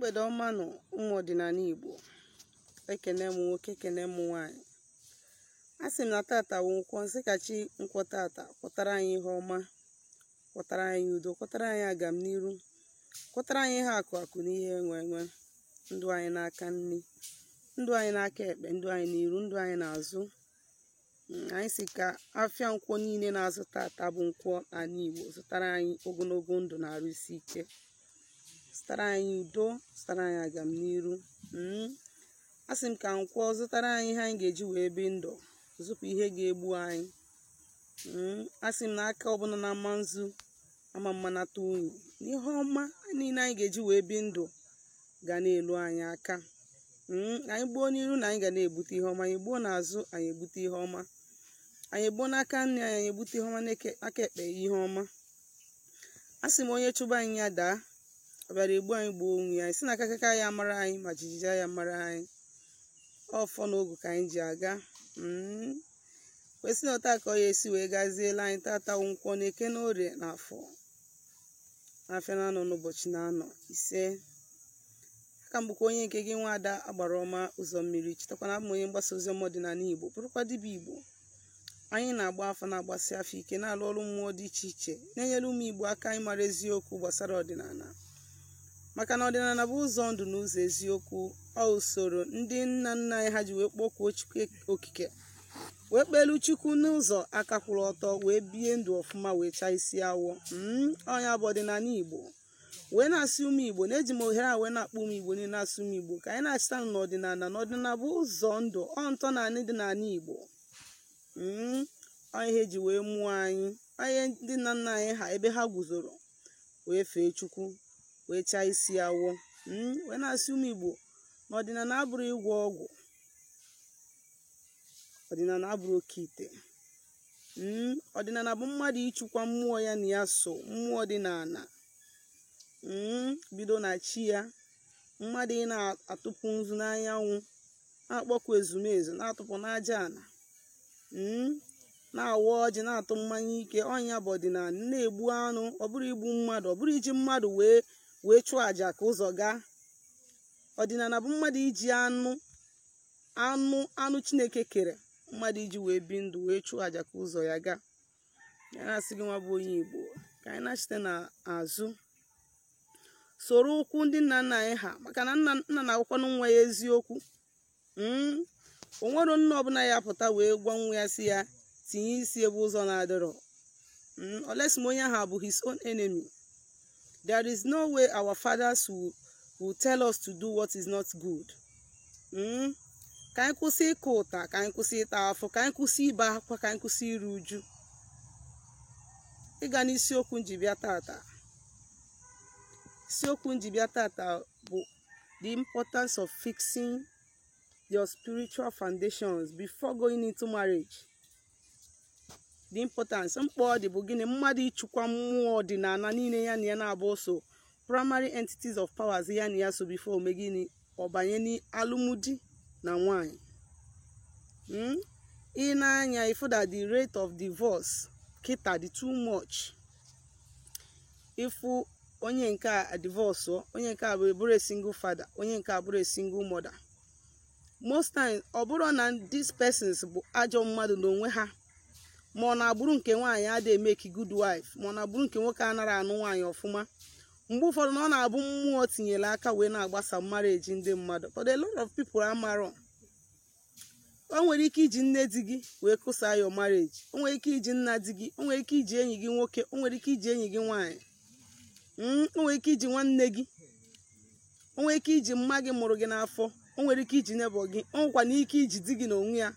Mgbede ọma nụ, ụmụ ọdịnala Igbo. Ekene m nwoke, ekene m nwaanyị. A sị m na tata wụ nkwọ, nsị ka chi nkwọ tata kwọtara anyị ihe ọma, kwọtara anyị udo, kwọtara anyị agamniru, kwọtara anyị ihe akụ akụ na ihe enwe enwe. Ndụ anyị n'aka nri, ndụ anyị n'aka ekpe, ndụ anyị n'iru, ndụ anyị n'azụ. Anyị si ka afịa nkwọ niile na-azụ tata bụ nkwọ ala Igbo zụtara anyị ogologo ndụ na arụ isi ike, zụtara anyị udo, zụtara anyị agamniru. A sị m ka nkwọ zụtara anyị ihe anyị ga-eji wee bi ndụ, zụpụ ihe ga-egbu anyị. A sị m na aka ọbụla na ama nzu ama mmanata unyi, na ihe ọma niile anyị ga-eji wee bi ndụ ga na-elu anyị aka. Anyị gbuo n'iru na anyị ga na-egbute ihe ọma, anyị gbuo n'azụ anyị egbute ihe ọma, anyị egbuo n'aka nri anyị egbute ihe ọma, n'aka ekpe ihe ọma. A sị m onye chụba anyị ya daa, ọ bịara egbu anyị gbuo onwe ya. Anyị sị na akakaka ya mara anyị ma jijiji ya mara anyị. Ọfọ na ogu ka anyị ji aga. Kwesị na ọta ka ọ ya esi wee gaziela anyị tata nkwọ na eke na orie na afọ afịa na-anọ n'ụbọchị na-anọ ise. Aka m bụkwa onye nke gị, nwaada agbara ọma ụzọ mmiri. Chetakwana abụ m onye mgbasa ozi ọma ọdịnala Igbo, bụrụkwa dibịa Igbo. Anyị na-agba afa, na-agbasi afọ ike, na-alụ ọrụ mmụọ dị iche iche, na-enyere ụmụ Igbo aka ịmara eziokwu gbasara ọdịnala, maka na ọdịnala bụ ụzọ ndụ na ụzọ eziokwu. Ọ usoro ndị nna nna anyị ha ji wee kpọkuo Chukwu okike, wee kpelu Chukwu n'ụzọ aka kwụrụ ọtọ, wee bie ndụ ọfụma, wee chaa isi awọ. Ọnya bụ ọdịnala Igbo. Wee na-asị ụmụ Igbo na-eji m ohere a wee na-akpọ ụmụ Igbo niile, na-asị ụmụ Igbo ka anyị na-achịta n'ọdịnala, na ọdịnala bụ ụzọ ndụ, ọ ntọnaanị dị n'ala Igbo. Ọ ihe eji wee mụọ anyị, onye ndị nna nna anyị ha ebe ha guzoro wee fee Chukwu, wee chaa isi awọ. Wee na-asị ụmụ Igbo na ọdịnala abụrụ ịgwọ ọgwụ, ọdịnala abụrụ oke ite. Ọdịnala bụ mmadụ ịchụkwa mmụọ ya na ya so, mmụọ dị n'ala, bido na chi ya. Mmadụ ị na-atụpụ nzu n'anyanwụ, na-akpọkwa ezumezu, na-atụpụ n'aja ala, na-awa ọjị, na-atụ mmanya ike. Ọnya bụ ọdịnala. Na-egbu anụ, ọ bụrụ igbu mmadụ, ọ bụrụ iji mmadụ wee chụọ àjà ka ụzọ gaa. Ọdịnala bụ mmadụ iji anụ anụ anụ Chineke kere mmadụ iji wee bi ndụ, wee chụọ àjà ka ụzọ ya gaa. Ya na-asị gị, nwa bụ onye Igbo, ka anyị na-achite n'azụ, soro ụkwụ ndị nna nna anyị ha, maka na nna nna na-agwakwanụ nwa ya eziokwu. O nwere nna ọbụla ya pụta wee gwa nwa ya si ya tinye isi ebe ụzọ na-adịrọ, unless ma onye ahụ bụ his own enemy. There is no way our fathers will tell us to do what is not good. Ka anyị kwụsị ịkụ ụta, ka anyị kwụsị ịta afọ, ka anyị kwụsị ibe akwa, ka anyị kwụsị iru uju. Ịga n'isiokwu njibịa tata, isiokwu njibịa tata bụ the importance of fixing your spiritual foundations before going into marriage. The importance, mkpa ọ dị bụ gịnị? Mmadụ ịchụkwa mmụọ ọdịnala niile ya na ya na-abụ so, primary entities of powers ya na ya so, before ome gịnị? Ọ banye n'alụmdi na nwanyị. Ị na-anya ifu that the rate of divorce kịta dị too much. Ifu onye nke a divorce, onye nke a bụrụ a single father, onye nke a bụrụ a single mother. Most times, ọ bụrụ na these persons bụ ajọ mmadụ n'onwe ha, ma ọ na-agbụrụ nke nwaanyị adịghị emeki good wife, ma ọ na-agbụrụ nke nwoke anaghị anụ nwaanyị ọfụma. Mgbe ụfọdụ na ọ na-abụ mmụọ tinyere aka wee na-agbasa marriage ndị mmadụ, but a lot of people amarọ. O nwere ike iji nne di gị wee kụsaa your marriage, o nwere ike iji nna di gị, o nwere ike iji enyi gị nwoke, o nwere ike iji enyi gị nwaanyị, o nwere ike iji nwanne gị, o nwere ike iji mma gị mụrụ gị n'afọ, o nwere ike iji neighbour gị, o nwekwana ike iji di gị n'onwe ya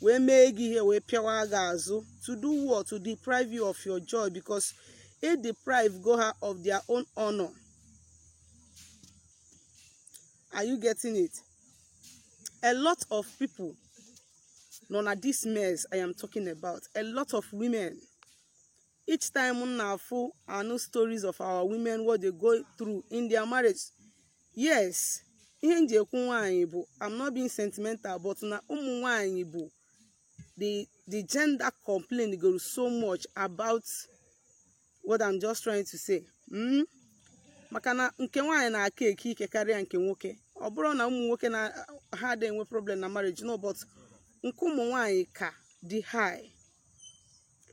wee mee gị ihe, wee pịawa gị azụ. To do what? To deprive you of your joy, because it deprive go her of their own honor. Are you getting it? A lot of people nọ na this mess I am talking about. A lot of women, each time m na-afụ anụ stories of our women, what they go through in their marriage. Yes, ihe m ji ekwu nwaanyị bụ, I'm not being sentimental, but na ụmụ nwaanyị bụ the gender complain go so much about what I'm just trying to say. Maka na nke nwaanyị na-aka eke ike karịa nke nwoke. Ọ bụrụ na ụmụ nwoke na ha adịghị enwe problem na marriage, no, but nke ụmụ nwaanyị ka dị high.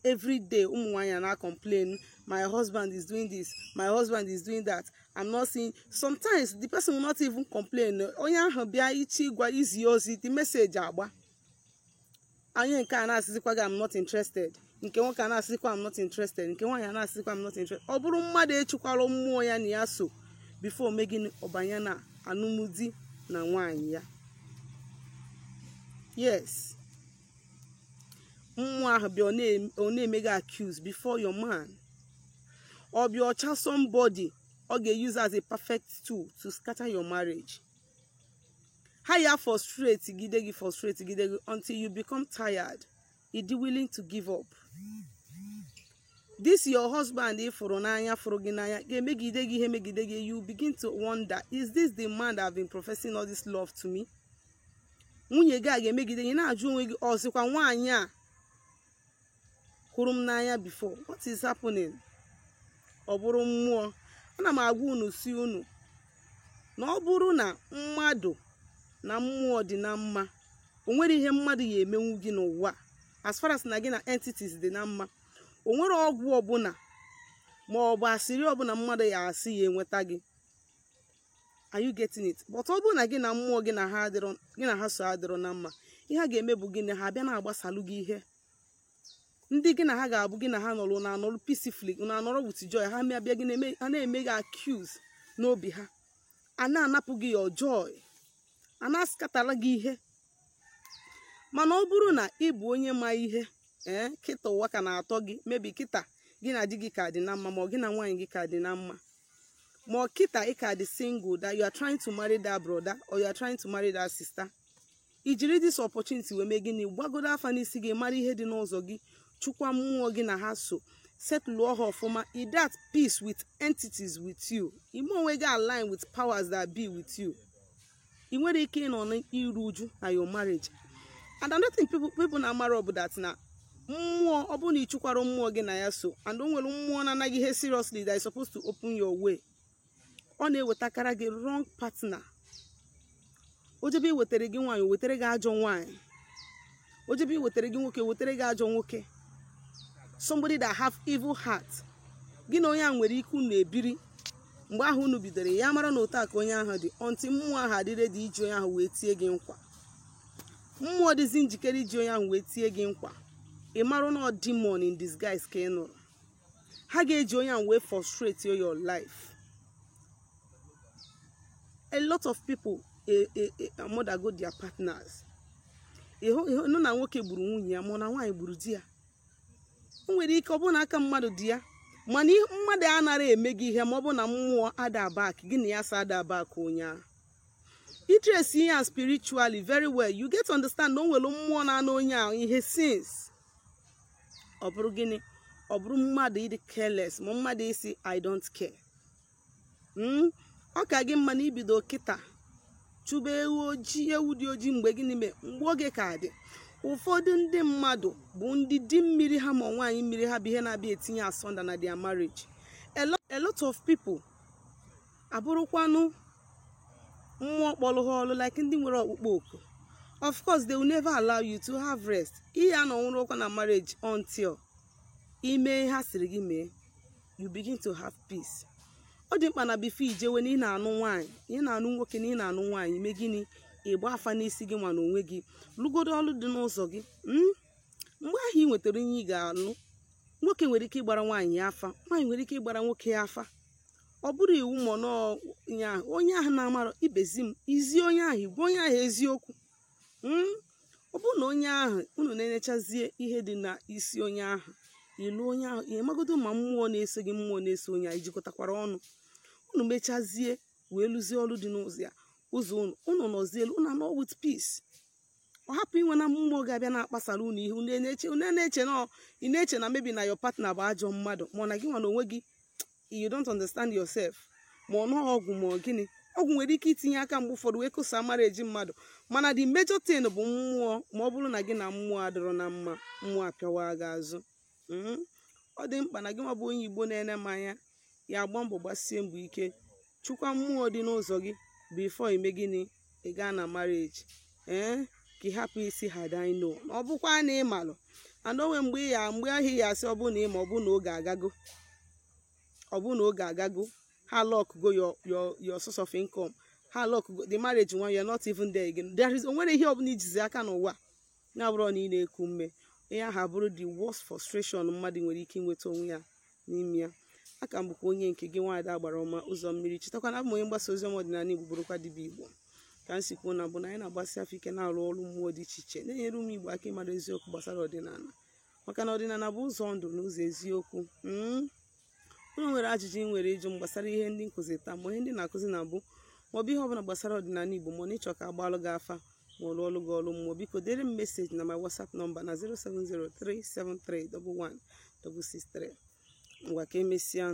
Every day ụmụ nwaanyị na complain, "My husband is doing this, my husband is doing that, I'm not seeing." Sometimes the person will not even complain. Onye ahụ bịa ichi ịgwa izi ozi, the message agba anyị. Nke a na-asịzikwa gị, "I'm not interested." Nke nwoke a na-asịzikwa, "I'm not interested." Nke nwaanyị a na-asịzikwa, "I'm not interested." Ọ bụrụ mmadụ echukwara mmụọ ya na ya so before ome gịnị, ọbanye na alụmdi na nwaanyị ya. Yes, mmụọ ahụ bịa, ọ na-eme gị accuse before your man. Ọ bịa ọcha, somebody ọ ga-use as a perfect tool to scatter your marriage. Ha ya frustrate gide gị, frustrate gide gị until you become tired, you dị willing to give up. This your husband ị fụrụ n'anya, fụrụ gị n'anya, ga-emegide gị ihe, megide gị. You begin to wonder, "Is this the man that have been professing all this love to me?" Nwunye gị a ga-emegide gị, na-ajụ onwe gị, ọ sịkwa nwaanyị a hụrụ m n'anya before? What is happening? Ọ bụrụ mmụọ. Ana m agwa unu, si unu na ọ bụrụ na mmadụ na mmụọ dị na mma, o nwere ihe mmadụ ya emenwu gị n'ụwa. As far as na gị na entities dị na mma, o nwere ọgwụ ọbụla ma ọ bụ asịrị ọbụla mmadụ ya asị ya enweta gị. Are you getting it? But ọ bụrụ na gị na mmụọ gị na ha adịrọ, gị na ha so adịrọ na mma, ihe a ga-eme bụ gịnị? Ha abịa na-agbasalụ gị ihe. Ndị gị na ha ga-abụ, gị na ha nọrọ na anọrọ peacefully, na anọrọ with joy, ha abịa gị na-eme, ha na-eme gị accuse n'obi ha, a na-anapụ gị your joy, a na-askatara gị ihe. Mana ọ bụrụ na ị bụ onye ma ihe, ee, kịta ụwa ka na-atọ gị, mebi kịta gị na di gị ka dị na mma, ma ọ gị na nwaanyị gị ka dị na mma, ma ọ kịta ị ka dị single, that you are trying to marry that brother or you are trying to marry that sister, i jiri this opportunity wee mee gịnị? Gbagodo afa n'isi gị, mara ihe dị n'ụzọ gị, chukwa mmụọ gị na ha so, setụlụọ ha ọfụma. I that peace with entities with you, ime onwe gị align with powers that be with you, ị nwere ike ịnọ n'iru uju na your marriage. And another thing people na-amara bụ that na mmụọ, ọ bụrụ na ị chụkwara mmụọ gị na ya so, and o nwere mmụọ na-anaghị ihe seriously that is supposed to open your way, ọ na-ewetakara gị wrong partner. O jebe iwetara gị nwaanyị, o wetara gị ajọ nwaanyị. O jebe iwetara gị nwoke, o wetara gị ajọ nwoke, somebody that have evil heart. Gị na onye ahụ nwere ike unu ebiri, mgbe ahụ unu bidoro ya mara na otu a ka onye ahụ dị, until mmụọ ahụ adịrị dị iji onye ahụ wee tie gị nkwa. Mmụọ dịzi njikere iji onye ahụ wee tie gị nkwa, ị mara na ọ demon in disguise ka ị nụrụ. Ha ga-eji onye ahụ wee frustrate your life. A lot of people murder their partners. Ịhụ na nwoke gburu nwunye ya, ma ọ na nwaanyị gburu di ya. O nwere ike ọ bụrụ na aka mmadụ dị ya, mana mmadụ anaghị eme gị ihe ma ọ bụ na mmụọ ada back gị na ya sa ada back onye ahụ. Itrace ihe a spiritually very well, you get to understand na o nwere mmụọ na-anụ onye ahụ ihe since. Ọ bụrụ gịnị? Ọ bụrụ mmadụ ịdị careless, ma mmadụ isi, "I don't care." Ọ ka gị mma na ibido kịta chụba ewu ojii, ewu dị ojii. Mgbe gịnị mee? Mgbe oge ka dị. Ụfọdụ ndị mmadụ bụ ndị di mmiri ha ma nwaanyị mmiri ha bụ ihe na-abịa etinye asunder na their marriage. A lot of people abụrụkwanụ mmụọ kpọrọ ha ọlụ, like ndị nwere ọkpụkpọ oku. Of course, they will never allow you to have rest. Ihe a nọ nwụrụ ụkwa na marriage until ime ha sịrị gị mee, you begin to have peace. Ọ dị mkpa na before ijewe na ị na-anụ nwaanyị, ị na-anụ nwoke, na ị na-anụ nwaanyị, ime gịnị? Ịgba afa n'isi gị nwa na onwe gị, lụgodo ọlụ dị n'ụzọ gị. Mgbe ahụ ị nwetara ihe ị ga-alụ, nwoke nwere ike ịgbara nwaanyị ya afa, nwaanyị nwere ike ịgbara nwoke ya afa. Ọ bụrụ iwu ma ọ nọọ ahụ onye ahụ na-amarọ ibezi m izi onye ahụ, igwe onye ahụ eziokwu. Ọ bụrụ na onye ahụ unu na-enyechazie ihe dị n'isi onye ahụ, ilu onye ahụ, ịmagodo ma mmụọ na-eso gị, mmụọ na-eso onye ahụ ijikọtakwara ọnụ, unu mechazie wee lụzie ọrụ dị n'ụzọ ya, ụzọ unu, unu nọzie elu, unu anọ with peace. Ọ hapụ inwe na mmụọ ga-abịa na-akpasara unu ihe. Unu na-eche na ị na-eche na maybe na your partner bụ ajọ mmadụ, ma ọ na gị nwa na onwe gị, you don't understand yourself, ma ọ nọọ ọgwụ, ma ọ gịnị. Ọgwụ nwere ike itinye aka mgbe ụfọdụ wee kụsa marriage mmadụ, mana the major thing bụ mmụọ. Ma ọ bụrụ na gị na mmụọ adịrọ na mma, mmụọ apịawa gị azụ. Ọ dị mkpa na gị nwa bụ onye Igbo na-ene m anya ya agba mbọ, gbasie mbọ ike. Chukwa mmụọ dị n'ụzọ gị before ime gịnị, ị gaa na marriage. Ee, ka ị hapụ isi had I known. Ọ bụkwa na ịmalụ and onwe mgbe ya mgbe ahụ ya asị, ọ bụ na ịma, ọ bụ na oge agago, ọ bụ na oge agago. Ha lock go your source of income, ha lock go the marriage one. You're not even there again. There is, onwere ihe ọbụla ijizi aka n'ụwa na-abụrụ na ị na-eku ume. Ihe ahụ abụrụ the worst frustration mmadụ nwere ike inweta onwe ya n'ime ya. Aka m bụkwa onye nke gị, nwaada agbara ọma ụzọ mmiri. Chetakwana, abụ m onye mgbasa ozi ọma ọdịnala Igbo, bụrụkwa dibịa Igbo. Ka m si kwuo na bụ na anyị na-agbasi afọ ike, na-arụ ọrụ mmụọ dị iche iche, na-enyere ụmụ Igbo aka ịmara eziokwu gbasara ọdịnala, maka na ọdịnala bụ ụzọ ndụ na ụzọ eziokwu. Unu nwere ajụjụ ị nwere ịjụ m gbasara ihe ndị nkụzi taa, ma ihe ndị na-akụzi na mbụ, maọbụ ihe ọbụla gbasara ọdịnala Igbo, ma ọ na ịchọ ka agbalụ gị afa, ma ọ rụọ ọrụ gị ọrụ mmụọ, biko dere m message na my WhatsApp number na 07037311663. Ngwa, ka emesịa.